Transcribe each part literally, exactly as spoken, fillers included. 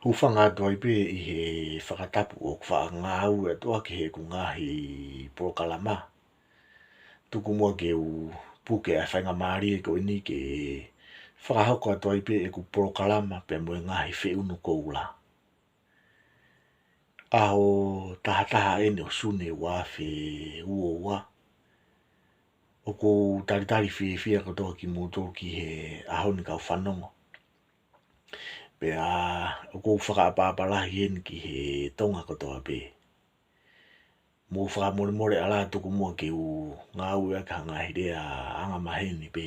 Hūfanga atu ai pē ʻi he fakatapu ʻoku faʻa ngāueʻaki ʻe heʻeku ngaahi polokalama. Tuku muʻa ke u puke ʻa e faingamālie ko eni ke fakahoko atu ai pē ʻeku polokalama pea mo e ngaahi feʻunu koula. ʻAho tahataha eni ʻo Sune ua afe ua ua. ʻOku ou talitali fiefia kotoa kimoutolu ki he ʻaho ni kau fanongo. Pea ʻoku ou fakaʻapaʻapa lahi eni ki he Tonga kotoa pē. Mou fakamolemole ʻalā tuku muʻa ke u ngāueʻaki ha ngaahi lea angamaheni pē.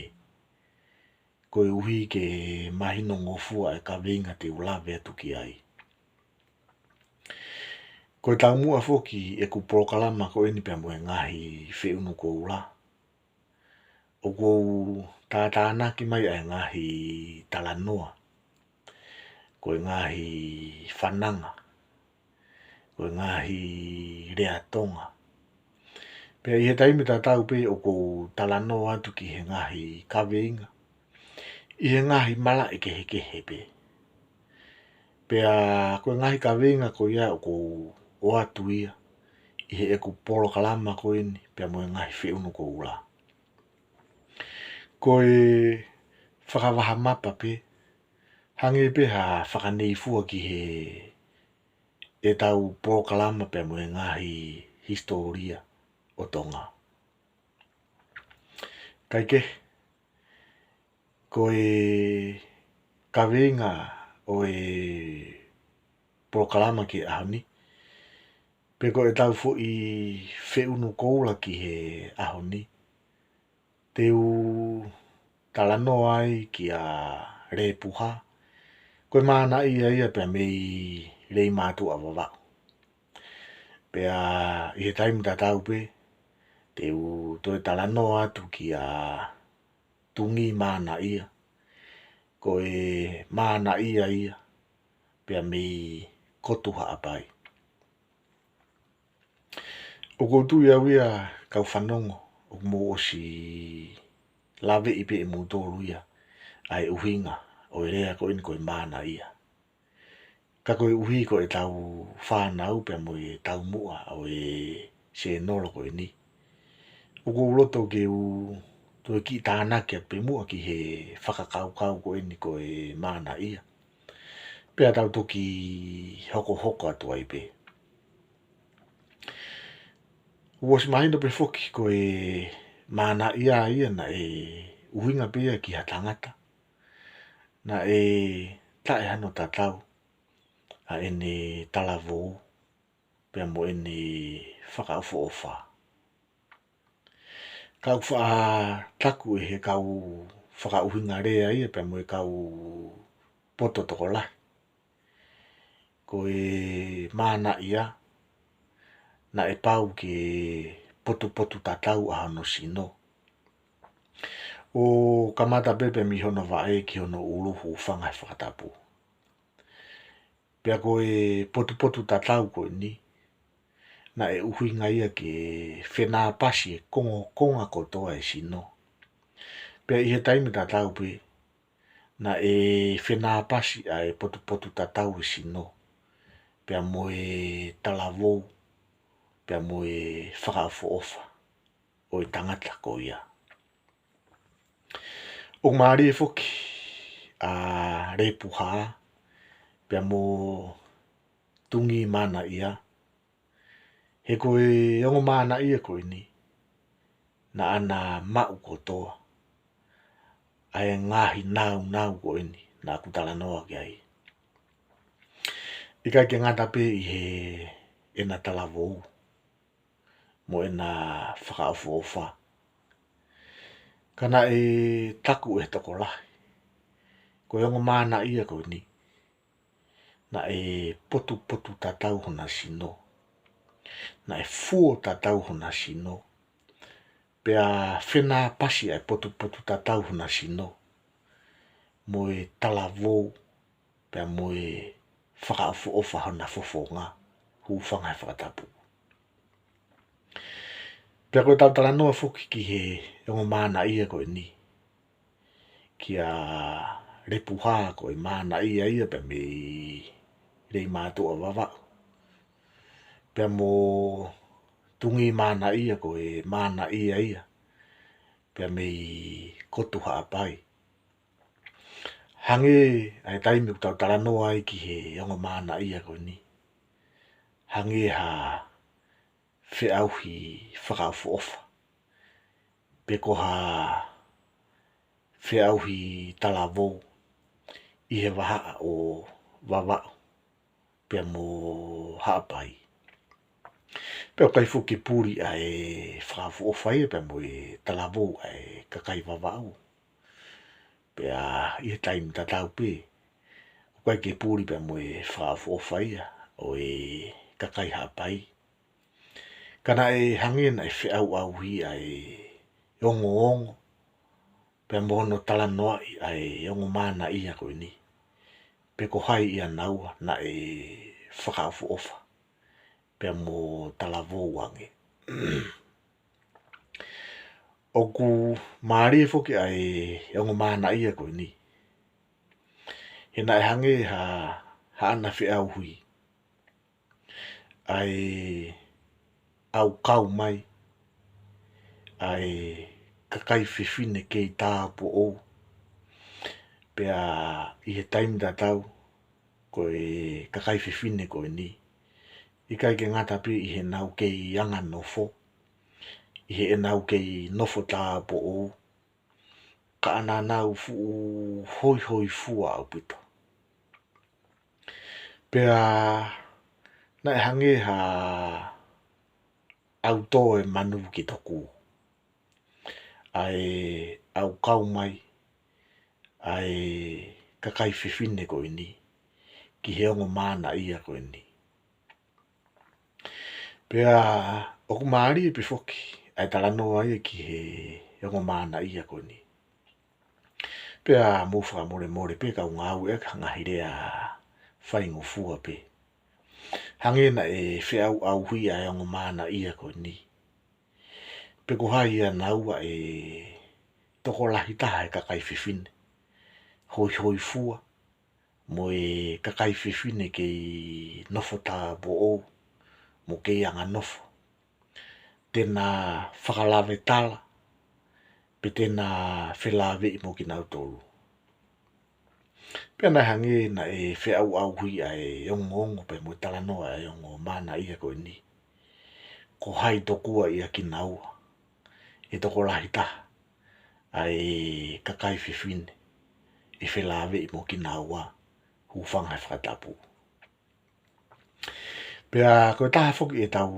Koeʻuhi ke mahinongofua e kaveinga te u lave atu ki ai. Ko e taumuʻa foki ʻeku polokalama ko eni pea mo e ngaahi feʻunu koula, ʻoku ou tātānaki mai ʻa e ngaahi talanoa, ko e ngaahi fananga, ko e ngaahi lea Tonga. Pea ʻi he taimi tatau pē ʻoku ou talanoa atu ki he ngaahi kaveinga ʻi he ngaahi malaʻe kehekehe pē. Pea ko e ngaahi kaveinga ko ia ʻoku ou ʻoatu ia ʻi heʻeku polokalama ko eni pea mo e ngaahi feʻunu koula. Ko e fakavahamapa pē, hangē pē ha fakaneifua ki he ʻetau polokalama pea mo e ngaahi hisitōlia ʻo Tonga. Kae kehe, ko e kaveinga ʻo e polokalama ki he ʻaho ni, pe ko ʻetau foʻi feʻunu koula ki he ʻaho ni, te u talanoa ai kia Lepuha. Ko e manaʻia ia pea mei Leimātuʻa Vavaʻu. Pea ʻi he taimi tatau pē, te u toe talanoa atu kia Tungī Manaʻia. Ko e manaʻia ia pea mei Kotu Haʻapai. ʻOku ou tui au ia kau fanongo, ʻoku mou ʻosi laveʻi pē ʻe moutolu ia ʻa e ʻuhinga ʻo e lea ko eni ko e manaʻia. Ka koeʻuhi ko ʻetau fānau pea mo e taumuʻa ʻo e sēnolo ko eni, ʻoku ou loto ke u toe kiʻi tānaki atu pē muʻa ki he fakakaukau ko eni ko e manaʻia. Pea tau toki hokohoko atu ai pē. ʻOsi mahino pē foki ko e manaʻia ia naʻe ʻuhinga pē ia ki ha tangata naʻe taʻe hano tatau ʻa ʻene talavou pea mo ʻene fakaʻofoʻofa. Ka ʻoku faʻa taku ʻe he kau fakaʻuhinga lea ia pea mo e kau poto tokolahi, ko e manaʻia naʻe pau ke potupotu tatau ʻa hono sino, ʻo kamata pē pea mei hono vaʻe ki hono ʻulu, hūfanga he fakatapu. Pea ko e potupotu tatau ko eni, naʻe ʻuhinga ia ke fenāpasi e kongokonga kotoa e sino. Pea ʻi he taimi tatau pē, naʻe fenāpasi ʻa e potupotu tatau e sino pea mo e talavou pea mo e fakaʻofoʻofa ʻo e tangata ko ia. ʻOku mālie foki ʻa Lepuha pea mo Tungī Manaʻia, he ko e ongo manaʻia ko eni, naʻa na maʻu kotoa ʻa e ngaahi nāunau ko eni naʻa ku talanoa ki ai. ʻIkai ke ngata pē ʻi heʻena talavou mo ʻena fakaʻofoʻofa, ka naʻe taku ʻe he tokolahi, ko e ongo manaʻia ko eni, naʻe potupotu tatau hona sino, naʻe fuo tatau hona sino, pea fenāpasi ʻa e potupotu tatau hona sino mo e talavou pea mo e fakaʻofoʻofa hona fofonga, hūfanga he fakatapu. Pea ko ʻetau talanoa foki ki he ongo manaʻia ko eni, kia Lepuha, ko e manaʻia ia pea mei Leimātuʻa Vavaʻu. Pea mo Tungī Manaʻia, ko e Manaʻia ia pea mei Kotu Haʻapai. Hangē ʻa e taimi ʻoku tau talanoa ai ki he ongo Manaʻia ko eni, hangē ha feʻauhi fakaʻofoʻofa, pe ko ha feʻauhi talavou ʻi he vahaʻa ʻo Vavaʻu pea mo Haʻapai. Pea ʻoku ʻikai foki ke puli ʻa e fakaʻofoʻofa ia pea mo e talavou ʻa e kakai Vavaʻu. Pea ʻi he taimi tatau pē, ʻoku ʻikai ke puli pea mo e fakaʻofoʻofa ia ʻo e kakai Haʻapai. Ka naʻe hangē naʻe feʻauʻauhi ʻa e ongoongo pea mo hono talanoaʻi ʻa e ongo Manaʻia ko eni, pe ko hai ia naua naʻe fakaʻofoʻofa pea mo talavou ange. ʻOku mālie foki ʻa e ongo Manaʻia ko eni, he naʻe hangē ha, haʻana feʻauhi ʻa e ʻau kau mai ʻa e kakai fefine kei tāupoʻou. Pea ʻi he taimi tatau, ko e kakai fefine ko eni, ʻikai ke ngata pē ʻi heʻenau kei anga nofo, ʻi heʻenau kei nofo tāupoʻou, ka naʻa nau fuʻu hoihoifua ʻaupito. Pea naʻe hangē ha ʻau tō e manu ki tokū ʻa e ʻau kau mai ʻa e kakai fefine ko eni ki he ongo Manaʻia ko eni. Pea ʻoku mālie pē foki ʻa e talanoa ia ki he ongo Manaʻia ko eni. Pea mou fakamolemole pē, kau ngāueʻaki ha ngaahi lea faingofua pē. Hangē naʻe feʻauʻauhi ʻa e ongo Manaʻia ko eni, pe ko hai ia naua e tokolahi taha e kakai fefine hoihoifua mo e kakai fefine kei nofo tāupoʻou mo kei anga nofo, te na fakalavetala pe te na felāveʻi mo kinautolu. Pea naʻe hangē naʻe feʻauʻauhi ʻa e ongoongo pea mo e talanoa ʻa e ongo Manaʻia ko eni, ko hai tokua ia kinaua e tokolahi taha ʻa e kakai fefine ʻe felāveʻi mo kinaua, hūfanga he fakatapu. Pea ko e taha foki ʻetau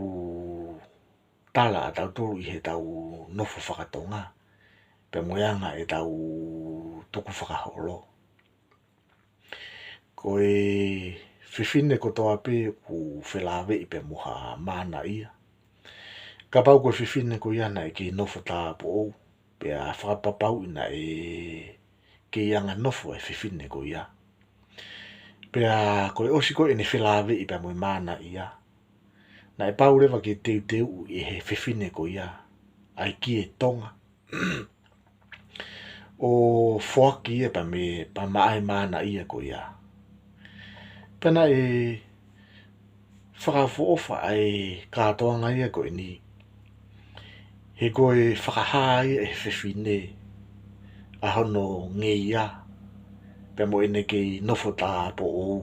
tala ʻatautolu ʻi heʻetau nofo fakatonga pea mo e anga ʻetau tukufakaholo, ko e fefine kotoa pē ʻoku felāveʻi pea mo ha Manaʻia, kapau ko e fefine ko ia naʻe kei nofo tāupoʻou, pea fakapapauʻi naʻe kei anga nofo e fefine ko ia, pea ko e ʻosi ko ē ʻene felāveʻi pea mo e Manaʻia, naʻe pau leva ke teuteuʻi ʻe he fefine ko ia ʻa e kie tonga ʻo foaki ia pea mei, pea maʻa e Manaʻia ko ia. Pea naʻe fakaʻofoʻofa ʻa e kātoanga ia ko eni, he ko e fakahā ia ʻe he fefine ʻa hono ngeia pea mo ʻene kei nofo tāupoʻou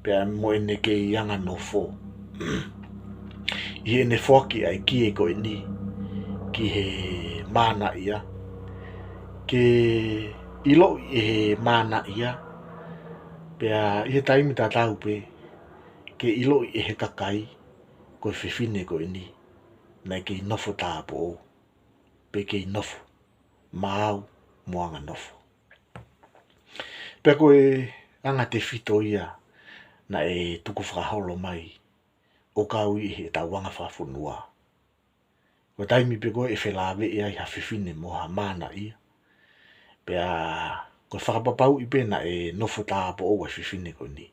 pea mo ʻene kei anga nofo ʻi heʻene foaki ʻa e kie ko eni ki he Manaʻia, ke ʻiloʻi ʻe he Manaʻia, pea ʻi he taimi tatau pē ke ʻiloʻi ʻe he kakai ko e fefine ko eni naʻe kei nofo tāupoʻou pe kei nofo maau mo anga nofo. Pea ko e anga tefito ia naʻe tukufakaholo mai ʻo kau ʻi heʻetau anga fakafonua. Ko e taimi pē ko ē ʻe felāveʻi ai ha fefine mo ha Manaʻia, pea ko e fakapapauʻi pē naʻe nofo tāupoʻou ʻa e fefine ko eni,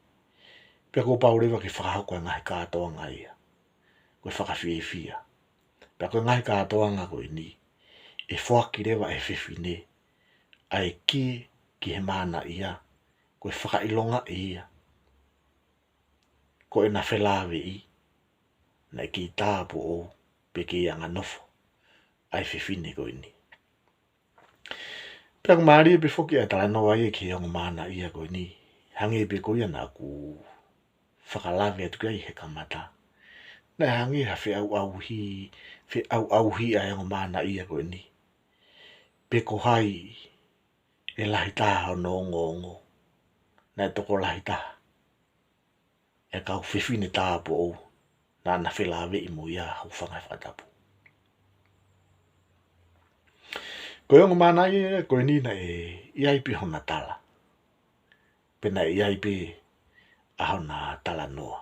pea kuo pau leva ke fakahoko e ngaahi kātoanga ia. Ko e fakafiefia. Pea ko e ngaahi kātoanga ko eni, ʻe foaki leva ʻe he fefine ʻa e kie ki he Manaʻia, ko e fakaʻilongaʻi ia ko ʻena felāveʻi, naʻe kei tāupoʻou, pe kei anganofo ʻa e fefine ko eni. Pea ʻoku mālie pē foki ʻa e talanoa ia ki he ongo manaʻia ko eni, hangē pē ko ia naʻa ku fakalave atu ki ai he kamata. Naʻe hangē ha feʻauʻauhi, feʻauʻauhi ʻa e ongo manaʻia ko eni. Pe ko hai ʻe lahi taha hono ongoongo, naʻe tokolahi taha e kau fefine tāupoʻou naʻa na felāveʻi mo ia, hūfanga he fakatapu. Ko e ongo manaʻia ko eni naʻe ʻi ai pē hona tala, pea naʻe ʻi ai pē ʻa hona talanoa.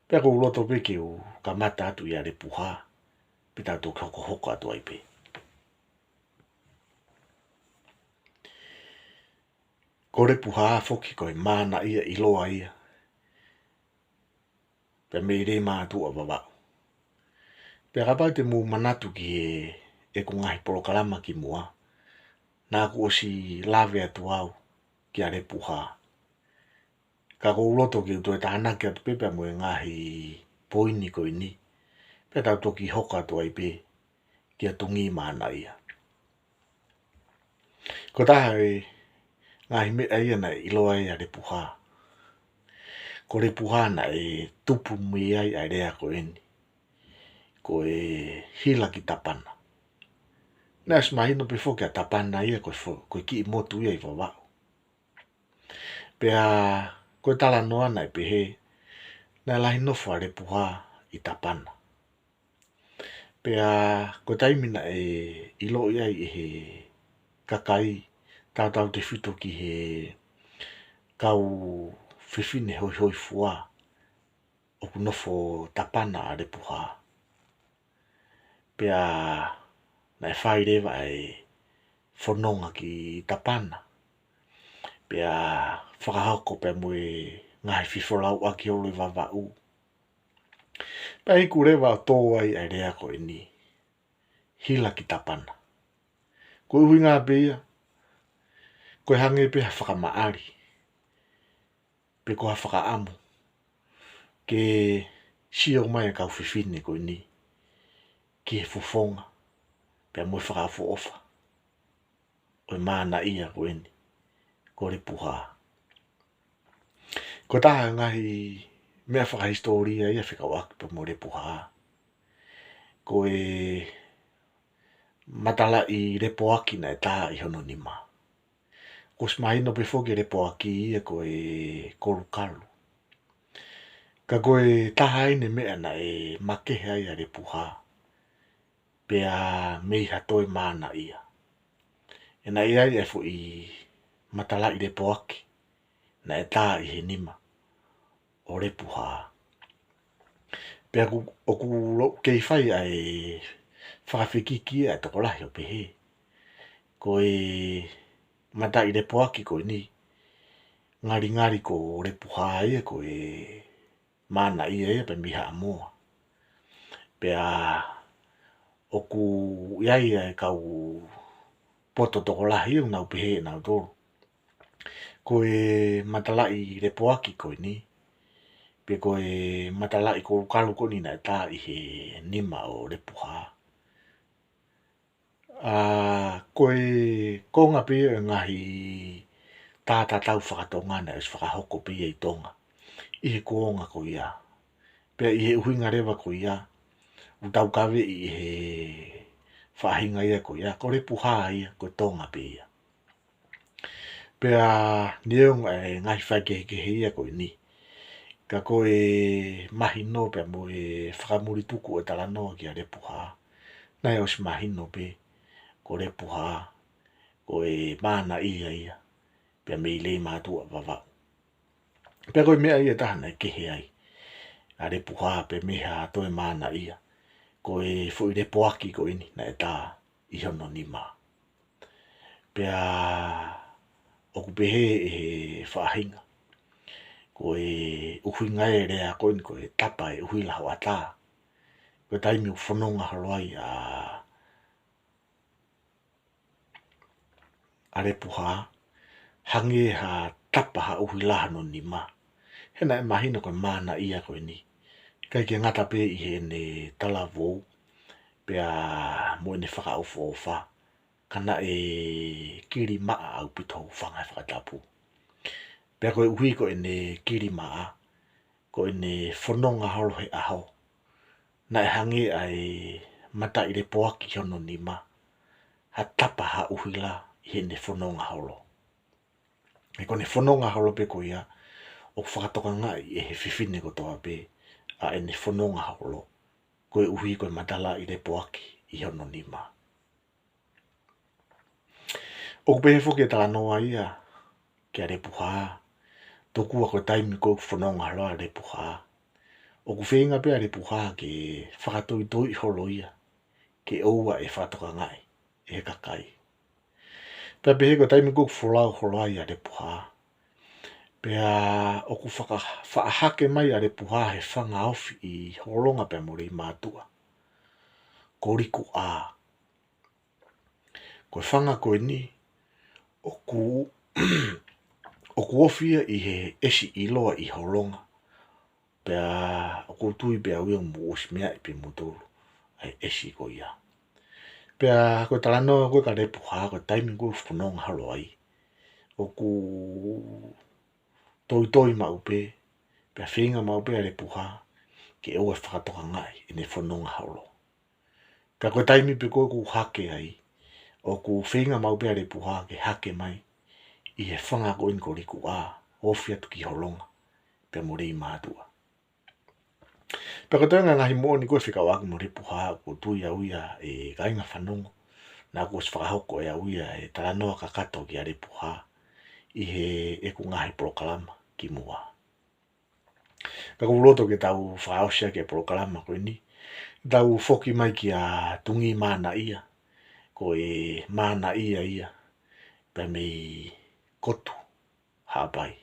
Pea ʻoku ou loto pē ke u kamata atu ʻia Lepuha, pea tau toki hokohoko atu ai pē. Ko Lepuha foki ko e manaʻia ʻiloa ia, pea mei Leimātuʻa, Vavaʻu. Pea kapau te mou manatu ki he, ʻeku ngaahi polokalama kimuʻa, naʻa ku ʻosi lave atu au kia Lepuha. Ka ʻoku ou loto ke u toe tānaki atu pē pea mo e ngaahi poini ko eni, pea tau toki hoko atu ai pē kia Tungī Manaʻia. Ko e taha e ngaahi meʻa ia naʻe ʻiloa ai ʻa Lepuha. Ko Lepuha naʻe tupu mei ai ʻa e lea ko eni, ko e hila ki Tapana. Naʻe ʻosi mahino pē foki ʻa Tapana ia ko e fo-, ko e kiʻi motu ia ʻi Vavaʻu. Pea ko e talanoa naʻe pehē, naʻe lahi nofo ʻa Lepuha ʻi Tapana. Pea ko e taimi naʻe ʻiloʻi ai ʻe he kakai, tautautefito ki he kau fefine hoihoifua, ʻoku nofo Tapana ʻa Lepuha. Pea naʻe fai leva ʻa e fononga ki Tapana, pea fakahoko pea mo e ngaahi fefolauʻaki holo ʻi Vavaʻu. Pea iku leva ʻo tō ai ʻa e lea ko eni, hila ki Tapana. Ko e ʻuhinga pē ia, ko e hangē pē ha fakamaʻali, pe ko ha fakaʻamu ke sio mai e kau fefine ko eni ki he fofonga pea mo e fakaʻofoʻofa ʻo e manaʻia ko eni, ko Lepuha. Ko e taha e ngaahi meʻa fakahisitōlia ia fekauʻaki pea mo Lepuha, ko e matalaʻi lepoaki naʻe tā ʻi hono nima. Kuo ʻosi mahino pē foki e lepoaki ia ko e kolukalu. Ka ko e taha eni e meʻa naʻe makehe ai ʻa Lepuha, pea mei ha toe manaʻia. He naʻe ʻi ai e foʻi matalaʻi lepoaki naʻe tā ʻi he nima ʻo Lepuha. Pea ʻoku, ʻoku lō-, kei fai ʻa e fakafekiki ʻa e tokolahi ʻo pehē, ko e mataʻi lepoaki ko eni, ngalingali ko Lepuha ia ko e manaʻia ia pea mei Haʻamoa. Pea ʻoku ʻi ai e kau poto tokolahi ʻoku nau pehē ʻe nautolu, ko e matalaʻi lepoaki ko eni, pe ko e matalaʻi kolukalu ko eni naʻe tā ʻi he nima ʻo Lepuha, ʻa, ko e konga pē ia e ngaahi tā tatau fakatonga naʻe ʻosi fakahoko pē ia ʻi Tonga ʻi he kuonga ko ia. Pea ʻi he ʻuhinga leva ko ia, ʻoku taukaveʻi ʻe he faʻahinga ia ko ia, ko Lepuha ia, ko Tonga pē ia. Pea neongo e ngaahi faikehekehe ia ko eni, ka ko e mahino pea mo e fakamulituku e talanoa kia Lepuha, naʻe ʻosi mahino pē ko Lepuha ko e manaʻia ia pea mei Leimātuʻa, Vavaʻu. Pea ko e meʻa ia ʻe taha naʻe kehe ai ʻa Lepuha pea mei ha toe manaʻia, ko e foʻi lepoaki ko eni naʻe tā ʻi hono nima. Pea ʻoku pehē ʻe he faʻahinga, ko e ʻuhinga e lea ko eni ko e tapa e ʻuhila hoʻatā. Ko e taimi ʻoku fononga holo ai ʻa ʻa Lepuha, hangē ha tapa ha ʻuhila hono nima, He naʻe mahino ko e manaʻia ko eni, ʻikai ke ngata pē ʻi heʻene talavou, pea mo ʻene fakaʻofoʻofa, ka naʻe kilimaʻa ʻaupito hoʻo fanga he fakatapu. Pea koeʻuhi ko ʻene kilimaʻa, ko ʻene fononga holo he ʻaho, naʻe hangē ʻa e mataʻi lepoaki ʻi hono nima, ha tapa ha ʻuhila ʻi heʻene fononga holo. He ko ʻene fononga holo pē ko ia, ʻoku fakatokangaʻi ʻe he fefine kotoa pē ʻa ʻene fononga holo, koeʻuhi ko e matalaʻi lepoaki ʻi hono nima. ʻOku pehē foki e talanoa ia kia Lepuha, tokua ko e taimi ko ē ʻoku fononga holo ai ʻa Lepuha, ʻoku feinga pē ʻa Lepuha ke fakatoitoi holo ia, ke ʻoua ʻe fakatokangaʻi ʻe he kakai. Pea pehē ko e taimi ko ē ʻoku folau holo ai ʻa Lepuha, pea ʻoku faka-, faʻa hake mai ʻa Lepuha he fanga ofi ʻi Holonga pea mo Leimātuʻa, ko Likuʻā. Ko e fanga ko eni, ʻoku, ʻoku ofi ia ʻi he ʻesi ʻiloa ʻi Holonga. Pea ʻoku ou tui pē au ia ʻoku mou ʻosi meaʻi pē moutolu ʻa e ʻesi ko ia. Pea ko e talanoa ko ē kia Lepuha, ko e taimi ko ē ʻoku fononga holo ai, ʻoku toitoi maʻu pē, pea feinga maʻu pē ʻa Lepuha ke ʻoua ʻe fakatokangaʻi ʻene fononga holo. Ka ko e taimi pē ko ē ʻoku hake ai, ʻoku feinga maʻu pē ʻa Lepuha ke hake mai ʻi he fanga ko eni ko Likuʻā, ofi atu ki Holonga pea mo Leimātuʻa. Pea ko e toenga e ngaahi moʻoni ko ē fekauʻaki mo Lepuha, ʻoku ou tui au ia ʻe kāinga fanongo, naʻá ku ʻosi fakahoko ʻe au ia e talanoa kakato kia Lepuha ʻi heʻeku ngaahi polokalama kimuʻa. Ka ʻoku ou loto ke tau fakaʻosi ʻaki e polokalama ko eni, tau foki mai kia Tungī Manaʻia, ko e manaʻia ia pea mei Kotu Haʻapai.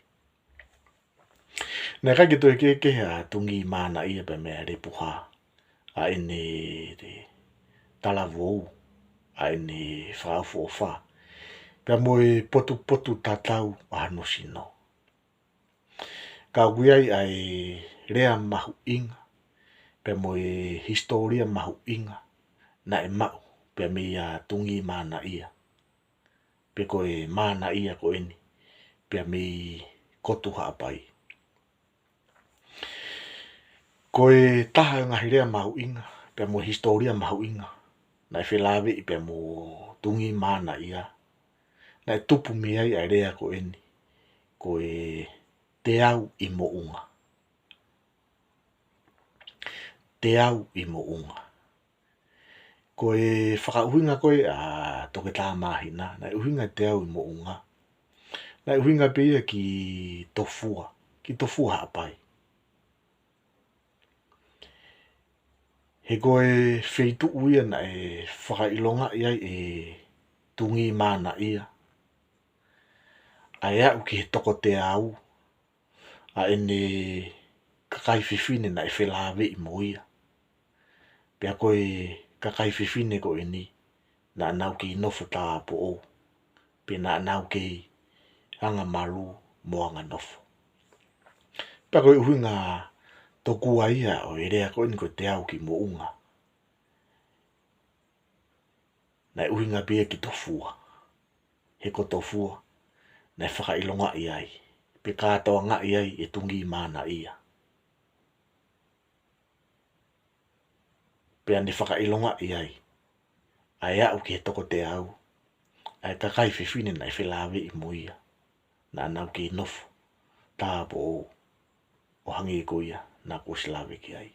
Naʻe ʻikai ke toe kehekehe ʻa Tungī Manaʻia pea mo Lepuha, ʻa ʻene talavou, ʻa ʻene fakaʻofoʻofa, pea mo e potupotutatau ʻa hono sino. Ka ʻoku ʻi ai ʻa e lea mahuʻinga, pea mo e hisitōlia mahuʻinga naʻe maʻu pea meia Tungī Manaʻia, pe ko e manaʻia ko eni, pea mei Kotu Haʻapai. Ko e taha e ngaahi lea mahuʻinga, pea mo e hisitōlia mahuʻinga naʻe felāveʻi pea mo Tungī Manaʻia, naʻe tupu mei ai ʻa e lea ko eni, ko e Teau ʻi Moʻunga. Teau ʻi Moʻunga. Ko e fakaʻuhinga ko ē ʻa Toketā Māhina, naʻe ʻuhinga Teau ʻi Moʻunga, naʻe ʻuhinga pē ia ki Tofua, ki Tofua Haʻapai. He ko e feituʻu ia naʻe fakaʻilongaʻi ai ʻe Tungī Manaʻia ʻa e aʻu ki he toko teau ʻa ʻene kakai fefine naʻe felāveʻi mo ia. Pea ko e kakai fefine ko eni, naʻa nau kei nofo tāupoʻou, pe naʻa nau kei angamalū mo anganofo. Pea ko e ʻuhinga tokua ia ʻo e lea ko eni ko e Teau ki Moʻunga, naʻe ʻuhinga pē ia ki Tofua. He ko Tofua naʻe fakaʻilongaʻi ai, pe kātoangaʻi ai ʻe Tungī Manaʻia. Pea ne fakaʻilongaʻi ai ʻa e aʻu ki he toko teau ʻa e kakai fefine naʻe felāveʻi mo ia, naʻa nau kei nofo tāupoʻou, ʻo hangē ko ia naʻá ku ʻosi lave ki ai.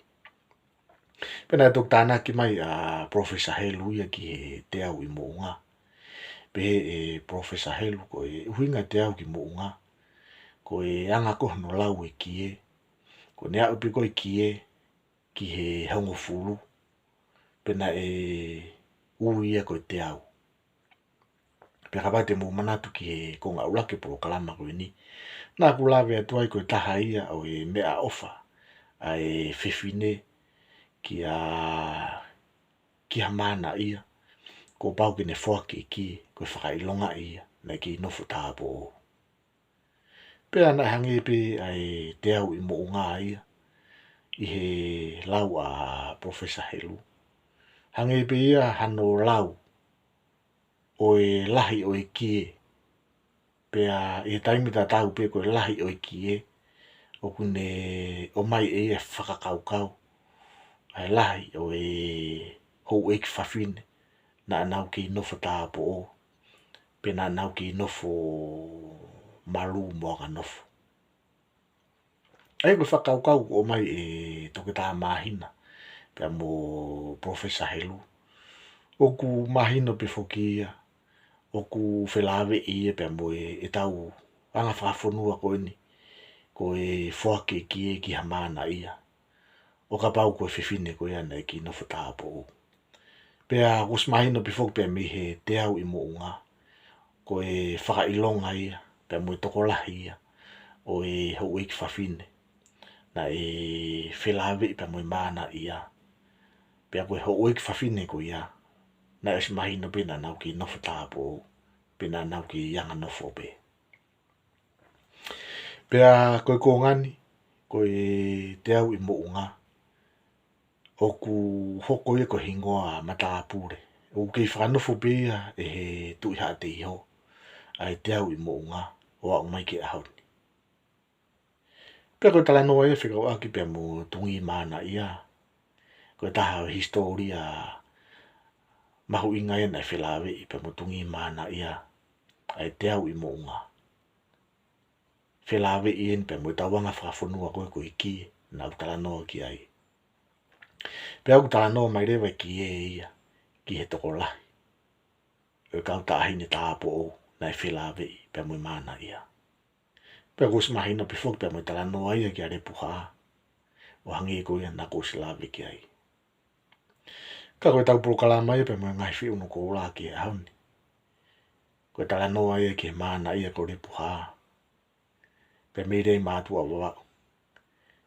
Pea naʻe toki tānaki mai ʻa Professor Helu ia ki he Teau ʻi Moʻunga. Pehē ʻe Professor Helu ko e ʻuhinga Teau ki Moʻunga, ko e anga ko ē hono lau e kie, ko ʻene aʻu pē ko ē e kie ki he hongofulu, pea naʻe ui ia ko e teau. Pea kapau te mou manatu ki he konga ʻuluaki e polokalama ko eni, naʻá ku lave atu ai ko e taha ia ʻo e meʻaʻofa ʻa e fefine kia, ki ha manaʻia, kuo pau ke ne foaki e kie, ko e fakaʻilongaʻi ia naʻe kei nofo tāupoʻou. Pea naʻe hangē pē ʻa e Teau ʻi Moʻunga ia ʻi he lau ʻa Professor Helu. Hangē pē ia hano lau ʻo e lahi ʻo e kie. Pea ʻi he taimi tatau pē ko e lahi ʻo e kie, ʻoku ne ʻomai ʻe ia e fakakaukau ʻa e lahi ʻo e houʻeiki fafine naʻa nau kei nofo tāupoʻou, pe naʻa nau kei nofo malū mo aka nofo. ʻA ia ko e fakakaukau ʻoku ʻomai ʻe Toketā Māhina pea mo Professor Helu, ʻoku mahino pē foki ia ʻoku felāveʻi ia pea mo e, ʻetau anga fakafonua ko eni, ko e foaki e kie ki ha manaʻia, ʻo kapau ko e fefine ko ia naʻe kei nofo tāupoʻou. Pea kuo ʻosi mahino pē foki pea mei he Teau ʻi Moʻunga, ko e fakaʻilonga ia pea mo e tokolahi ia ʻo e houʻeiki fafine naʻe felāveʻi pea mo e manaʻia. Pea ko e houʻeiki fafine ko ia, naʻe ʻosi mahino pē naʻa nau kei nofo tāupoʻou, pe naʻa nau kei anga nofo pē. Pea ko e konga ni, ko e Teau ʻi Moʻunga, ʻoku hoko ia ko e hingoa matāpule. ʻOku kei fakanofo pē ia ʻe he Tuʻi Haʻateiho ʻa e Teau ʻi Moʻunga ʻo aʻu mai ki he ʻaho ni. Pea ko e talanoa ia fekauʻaki pea mo Tungī Manaʻia, ko e taha ʻo e hisitōlia mahuʻinga ia naʻe felāveʻi pea mo Tungī Manaʻia, ʻa e Teau ʻi Moʻunga. Felāveʻi eni pea mo ʻetau anga fakafonua ko ē ko e kie naʻa ku talanoa ki ai. Pea ʻoku talanoa mai leva e kie ia ki he tokolahi ʻo e kau taʻahine tāupoʻou naʻe felāveʻi pea mo e manaʻia. Pea kuo ʻosi mahino pē foki pea mo e talanoa ia kia Lepuha, ʻo hangē ko ia naʻa ku ʻosi lave ki ai. Ka ko ʻetau polokalama ia pea mo e ngaahi feʻunu koula ki he ʻaho ni, ko e talanoa ia ki he manaʻia ko Lepuha, pea mei Leimātuʻa Vavaʻu,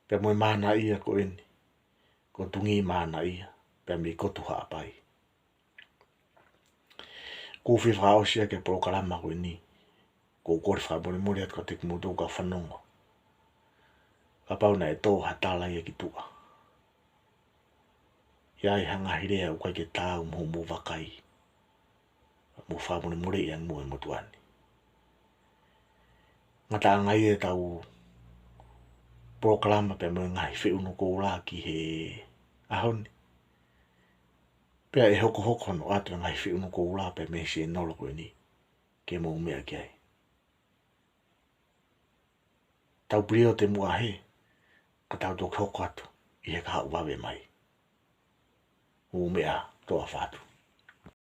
pea mo e manaʻia ko eni ko Tungī Manaʻia, pea mei Kotu Haʻapai. Kuo u fie fakaʻosi ʻaki e polokalama ko eni, ʻoku ou kole fakamolemole atu kiate kimoutolu kau fanongo kapau naʻe tō ha tala ia ki tuʻa. ʻI ai ha ngaahi lea ʻoku ʻikai ke taau mo hoʻomou vakai, mou fakamolemoleʻi ange muʻa e motuʻa ni. Ngataʻanga ia ʻetau polokalama pea mo e ngaahi feʻunu koula ki he ʻaho ni. Pea ʻe hokohoko hono ʻoatu e ngaahi feʻunu koula pea mei he sēnolo ko eni ke mou meʻa ki ai. Tau pilio te muʻa he, ka tau toki hoko atu ʻi he kahaʻu vave mai. Mou meʻa, toa ʻofa atu.